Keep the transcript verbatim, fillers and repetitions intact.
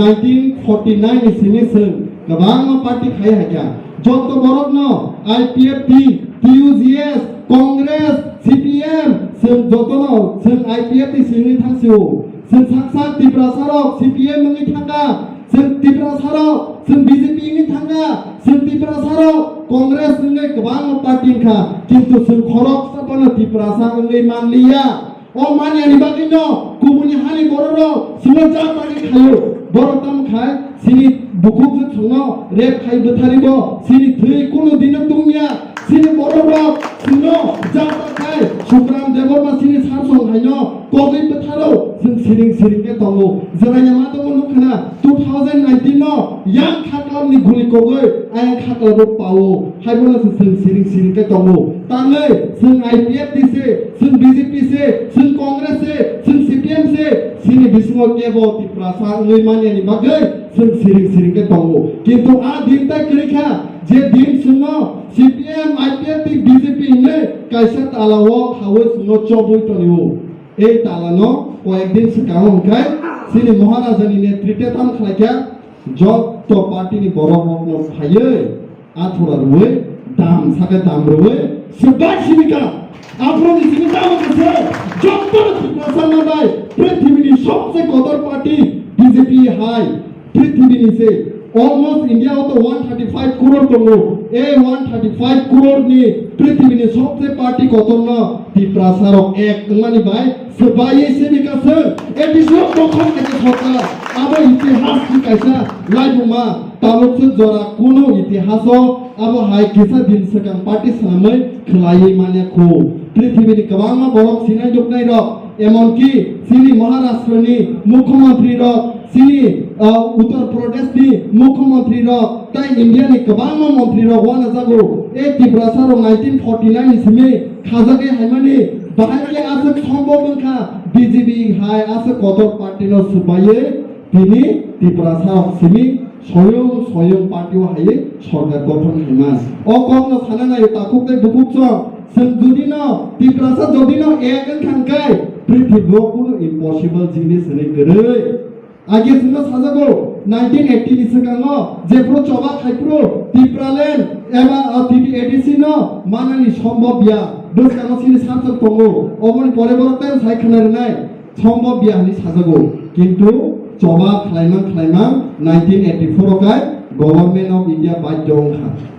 Nineteen forty nine ni simi chwng kwbangma party khai haikha. Joto borokno I P F T, T U G S, Congress, C P M, chwng jotono chwng I P F T simi thangsio. Chwng sak sak Tiprasarok C P M wngwi thangkha, chwng Tiprasarok chwng B J P wngwi thangkha, chwng Tiprasarok Congress wngwi kwbangma party wngkha, kintu chwng khoroksa phano Tiprasa wngwi manliya. O maniyani bagwino kubuni hani bororok chwngno jatagwi khaio. Borok tamo khai chini bukhuk chwngno rape khai bwtharibo, chini thwi kunu dino tungya. Chini bororok chwngno jatag khai Sukram Debbarma chini sarsong haino kogwi bwtharo chwng siring siring khe tongo. Jwraiyama tongo nukha na two thousand nineteen no yang khaklapni guli kogwi ayang khaklabo pao. Haibono se chwng siring siring khe tongo. Tangwi chwng I P F T se, chwng B J P se, chwng Congress se, chwng C P M se, chini bisingo kebo Tiprasa wngwi maniyani bagwi chwng siring siring khe tongo. Kintu a din tai kwrwi kha, je din chwngno C P M, I P F T, B J P hinwi kaisa talao khaui chwngno chobwi tonio. Ei talano koyek din swkango hwnkhe chini Maharajani netrite tamo khlaikha, joto party ni borok rokno phaiwi athura rwui dam sakhe dam rwui swbai sini ka. Aphuru ni simi tamo khe se joto Tiprasa no bai prithibini sobse kotor party B J P hai. Prithibini se almost India o to one thirty five crore tongo. E one thirty five crore ni prithibini sobse party kotorno Tiprasa rok ek wngmani bai swbaiwi sini ka se A D C o kothom kaisa sorkar. Abo itihas ni kaisa laibuma, tabuk se jora kuno itihas o abo hai kisa din swkang party swnamwi khwlaiwi manya khu. Prithibini kwbangma borok sinai nuknai rok, emonki chini Maharashtra ni mukhyamantri rok, chini, ah, Uttar Pradesh ni mukhyamantri rok, tai India ni kwbangma mantri rok wanajago. E Tiprasa rok nineteen forty nine ni simi khajagwi haimani, bahai khe aswk sombok wngkha B J P hai aswk kotor party no swbaiwi tini Tiprasa rok simi soyung soyung party o haiwi sorkar gothon khaima. O kokno sana naio takhuk tei bukhuk song, chwng jodi no Tiprasa jodi no ek wngkha hwnkhe prithibio kunu impossible jinis hwnwi kwrwi. Age chwngno sajago nineteen eighty ni swkango jephuru choba khaiphuru Tipraland eba, ah, T T A D C no manani sombobya bwskango chini sarchok tongo. Oboni pore borok tei sai khna rwnai sombobya hwnwi sajago. Kintu choba khlaimang khlaimang nineteen eighty four o kai Government of India badhyo wngkha.